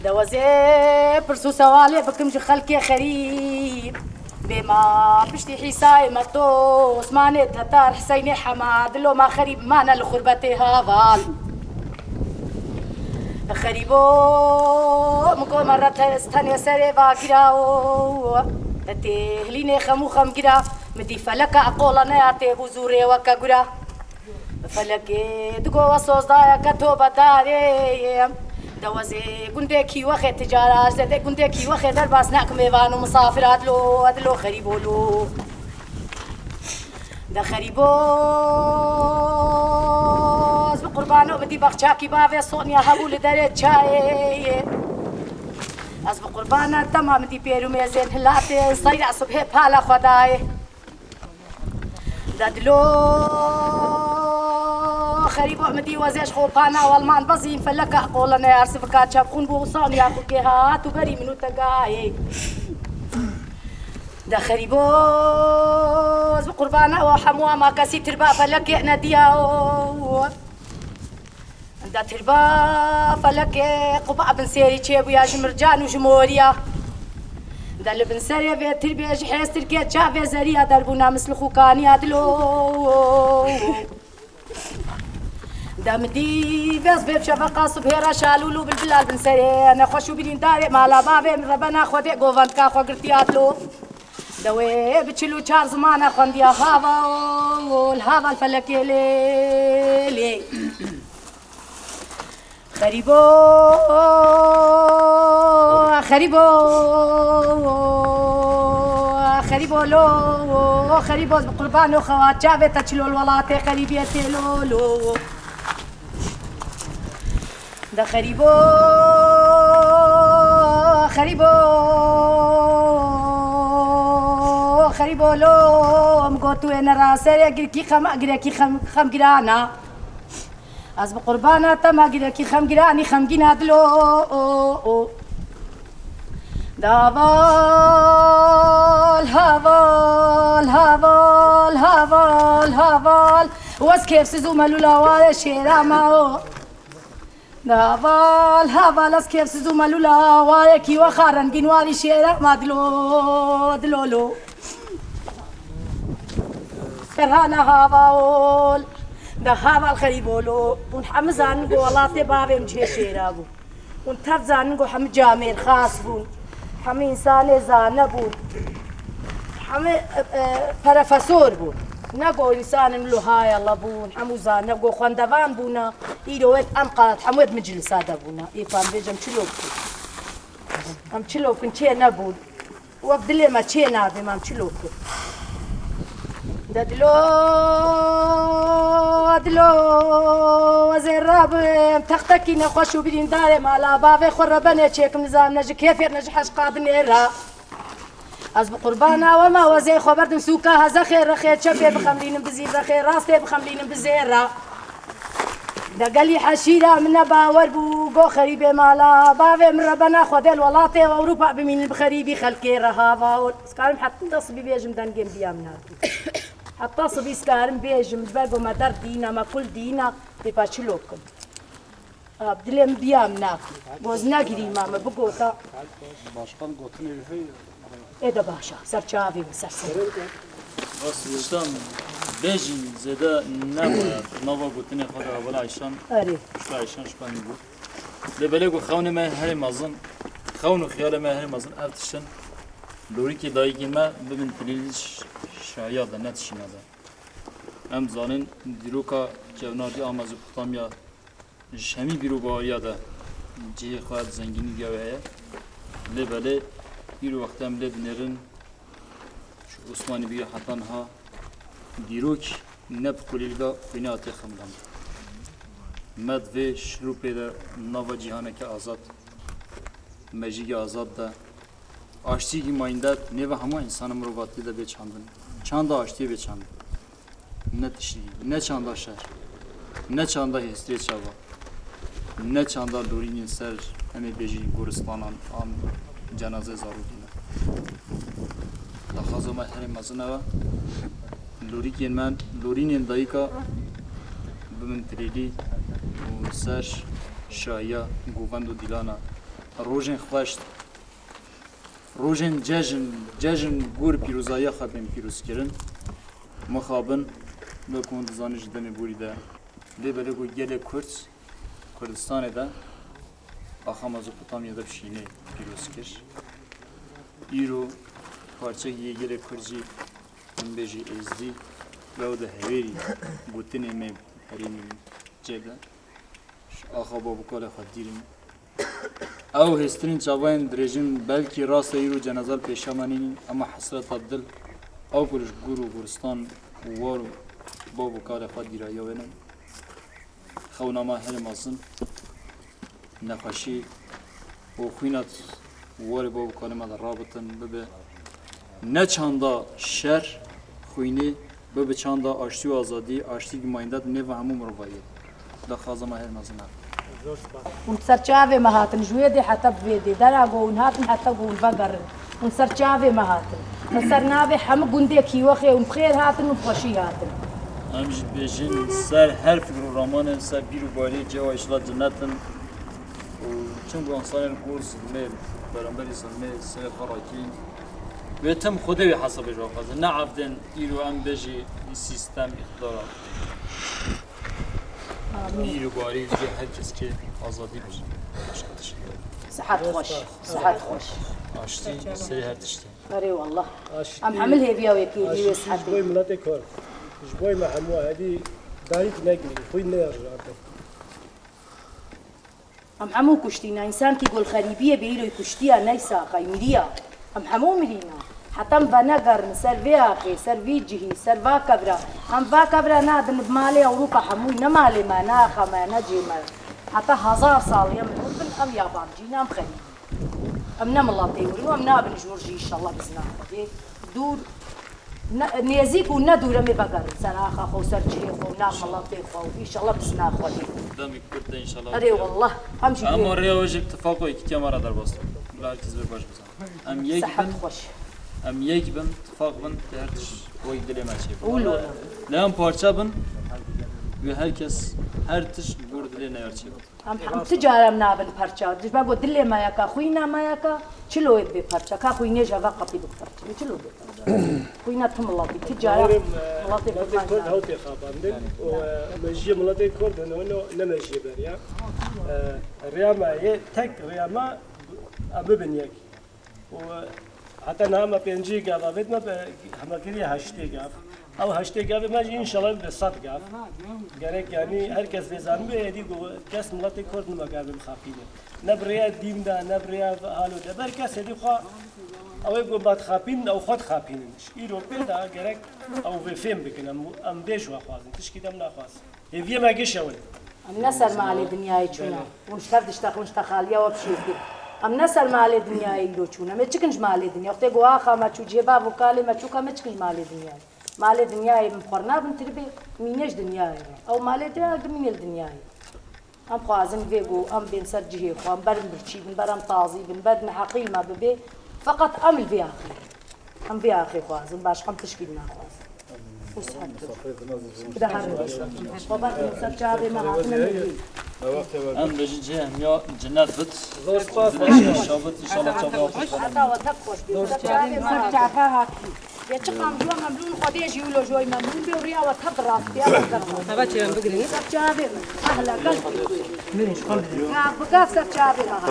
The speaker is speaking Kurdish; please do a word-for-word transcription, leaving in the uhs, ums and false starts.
Dewezê pirs û sewalê bikim ji xelkê xerîb. Bêma piştî Hîsayê Meto, Osmanê Tetar, Hiseynê Hema, dilo ma xerîb mane li xurbetê haval. Xerîbo, min go me re te-, tenê serê va girawo. Te têhilînê xem û xem gira, min dî feleka eqola neya tê bû zûrê weke gura. Felekê digo we sozdayeke tobedarê. Dewezê gundekî wexê ticara, zedê gundekî wexê derbas nekim ê van û misafira dilo, dilo xerîbo lo. De xerîbo, ez bi qurbano min dî baxçakî bavê Sonya hebû li derê çayê. Ez bi qurbana dema min dî pêr û mêzên hilatê, seyra sibhê pala xwe dayê. De dilo xerîbo min dî wezê ji xopana welman bezîn feleka qolene ersivika çepxûn bû Sonya xûkê hat û berî min û te gayê. De xerîbo, ez bi qurbana we hemû ama kesî tirba felekê nediya o. De tirba felekê quba bin sêrî çêbûya ji mircan û ji moriya. De li bin serê vê tirbê ji hêz tirkê çavê zeriya derbûna misli xûkaniya dilo. De min dî vez vê çeveka sibhê re şalûl û bilbilal bin serê nexweş û birîndarê mala bavê min rebena Xwedê govendka xwe girtiya dilo. De wê bi çil û çar zimana xwendiya hava û li hava li felekê lê lê. Xerîbo, xerîbo, xerîbo lo, xerîbo bi qurban û xewat çavê te çilo li welatê xerîbiyê tê lo lo. De xerîbo, xerîbo, xerîbo lo, em got wê nera serê girkî xem, girekî xem, xem girana. Ez bi qurbana te me girekî xem giranî xemgîna dilo. De heval, heval, heval, heval, heval. Wez kêfsiz û melûla warê şêra me o. De heval, heval, ez kêfsiz û melûla warekî wexa rengîn warî şêra ma dilo, dilo lo. Ferhana hava ol. De heval xerîbolo. Hûn hemû zanin ku welatê bavê min cihê şêra bû. Hûn tev zanin ku hemû camêrxas bûn. Hemû însanê zane bûn. Hemû, e, e, perefesor bûn. Ne ku însanên lo hay Allah bûn. Hemû zane ku xwendevan bûna. Îro wê em qalat hemû wê di miclisa de bûna. Ê, fam bêjim çilo bikin. Em çilo bikin çê nebûn. Wek dilê me çê nabe, em çilo bikin. De dilo, dilo, ez ê rabim. Textekî nexweş û birîndarê mala bavê xwe rebenê çêkim, nizam ne ji kêfê ne ji heşqa dinêra. Ez bi qurbana we me wezê xwe berdim sûka hezexê rexê çepê bixemlînim bi zîrrexê rastê bixemlînim bi zêra. De gelî heşîra min ne bawer bû, go xerîbê mala bavê min rebena Xwedê li welatê Ewropa bimînin bi xerîbî xelkê re hava ol. Skarim heta sibî bêjim dengê min biya min hatî. Heta sibî skarim bêjim, ji ber go me derd dîna, me kul dîna, pê pa çilo bikim. Ab, dilê min biya min nakî. Goz negirî ma me bigota. Başkan gotinê heye. Ê de başa, ser çavê min, ser ser. Rast tiştan bêjî zêde nebûye. Nava gotinê xwe de hevala Ayşan. Erê. Şka Ayşan şka nî bû. Lê belê ku xewnê me herê mezin, xewn û xiyalê me herê mezin ev tiştin. Lorîkê dayikê me bibin tilîlî ş-, şahiya de, ne tişîna de. Em zanin dîroka Cevnardî a Mezopotamya ji hemî bîr û baweriya de cihê xwe di zengînî gewe heye. Lê belê îro wextê em lê dinêrin, ji Osmanî bigire heta niha dîrok ne bi kulîlga xwînê hatiye xemilandin. Me di vê şirûpê de nava cîhaneke azad, mejîgê azad de, aştiyekî mayîndar nêva hemû însana mirovatiyê de bê çandin. Çanda aştiyê bê çandin. Ne tiştî, ne çanda şer, ne çanda hêstiyê çava, ne çanda lorînên ser, em ê bêjî, goristanan an cenazeyê zarokê ne. Daxwaza me herê mezin ew e, lorîkên me, lorînên dayika bibin tilîlî û ser şahiya govend û dîlana Rojên xweş, rojên cejn, cejn gor pîrozayiya xwe bên pîrozkirin. Mixabin, wek hûn dizanin ji demê borî de lê belê ku gelê Kurd Kurdistanê de axa Mezopotamya de bi şînê pîroz kir. Îro parçeyekî yê gelê Kurd jî, em bêjî Êzdî, ew di hevêrî gotinê me herêmî cê de. Ji axa babûkalê xwe dîrin. Ew hêstirîn çavayên dirêjin, belkî rast e îro cenaza li pêşa me nînin, ema hesreta dil, ew ku ji gor û goristan û war û babûkalê xwe dîrayiya wê ne. Xewna me herê mezin, nexweşî û xwîna warê babûkalê me de rabitin bibe. Ne çanda şer, xwînê, bibe çanda aştî û azadî, aştî gemeinde di nêva hemû mirovahiyê. Daxwaza me her mezin e. Hûn ser çavê me hatin, ji wê dê heta bi vê dê. Dera ku hûn hatin heta ku hûn vegerin. Hûn ser çavê me hatin. Min ser navê hemû gundê Kîwexê hûn bi xêr hatin û bi xweşî hatin. Em jî dibêjin ser her fikr û ramanê, ser bîr û barê cê wa înşallah cennet in. Û çimkû însanên ku zilmê, beramberî zilmê serê xwe rakîn. Wê tim Xwedê wê hesabê ji wan xwazin. Ne evdên îro em bêjî sîstem, îqtidara. Amîn. Îro barî cê her kes kê azadî bû. Başka tişt. Sihet xweş, sihet xweş. Aştî serê her tiştê. Erê wallah. Aştî, em hemil hêviya wê kê ji wê sihetê. Ji bo miletê Kurd. Ji bo me hemû hevî dayik negirî, xwîn neyarjandin. Em hemû kuştîne. Însankî ku li xerîbiyê bê îro kuştiya neysa qey miriya. Em hemû mirîne. Heta em venegerin ser vê axê, ser vî cihî, ser va kevra. Em va kevra nadin bi malê Ewropa hemû, ne malê me, ne axa me, ne cihê me. Heta hezar salî em li wir bin, em yabancî ne, em xerîb in. Em ne miletê wir in û em nabin ji wir jî înşallah bi izna Xwedê. Dûr, ne, nêzîk û ne dûr em ê vegerin ser axa xwe û ser cihê xwe û nav miletê xwe û înşallah bi izna Xwedê. Demê kurt de înşallah. Erê wallah, em jî Ama dûr. Rêya wê jî tifaq û yekîtiya me re derbas dikin. Bila herkes bê baş bizane. Em yek Sihet bin, xweş. Em yek bin, tifaq bin, lê her tişt wek dilê me çêbin. Wilo. Lê em parça bin, wê her kes, her tişt gor dilê neyar çêbin. Em hem ti cara em nabin parça. Ji ber ku dilê me yeka, xwîna me yeka, çilo wê dibe parça. Ka xwînê ji heva qetî bibe parça. Çilo dibe parça. Xwîna ti miletî, ti cara Hawrê, e, miletê miletê Kurd Kurd nabin. Hew tê xapandin û, e, mejiyê miletê Kurd hene, hene ne mejiyê beriya. E, rêya me yê, tek rêya me em bibin yek. û heta niha me pêncî gav avêt, me bi hema kiriye heştê gav. Ew heştê gavê me jî înşallah bibe sed gav. Gerek yanî her kes vê zanibê, êdî ku kes miletê Kurd nima gavê bixapîne. Ne bi rêya dîn de, ne bi rêya halo de. Ber kes êdî xwe, ew ê ku me dixapînin, ew xwe dixapînin. Îro pê de gerek ew vê fêm bikin, em, em vê ji we xwazin. Tişkî dem naxwazin. Hêviyê me giş ew in. Em ne ser malê dinyayê çûne. Hûn ji tev diştexin, ji texaliya we bişêkin. Em ne ser malê dinyayê îro çûne. Em ê çikin ji malê dinya? Wextê ku axa me çû, cihê bav û kalê me çû, ka em ê çikin ji malê dinyayê? Malê dinyayê min xwe nabin tribê, mînê ji dinyayê re. Ew malê dinya dimîne li dinyayê. Em xwazin vê ku em bên ser cihê xwe, em berin birçî bin, ber em tazî bin, ber neheqî me bibe. Feqet em li vê axê. Em vê axê xwazin, başqa em tişkî naxwazin. Û sihet. Bi de her Baba, ser çavê me hatine me dî. Em bêjin cihê hemiya cennet bit. Zor spas. Şabit, înşallah çavê xwe. Heta we tev xweş bî. Ser çavê me hatine. Yê çiqam ji we memnûn, Xwedê jî wilo ji we memnûn be û riya we tev rast be. Heva çê em bigrin. Ser çavê me. Ehla gel. Min ji xwe bigrin. Gav bi gav ser çavê me hatine.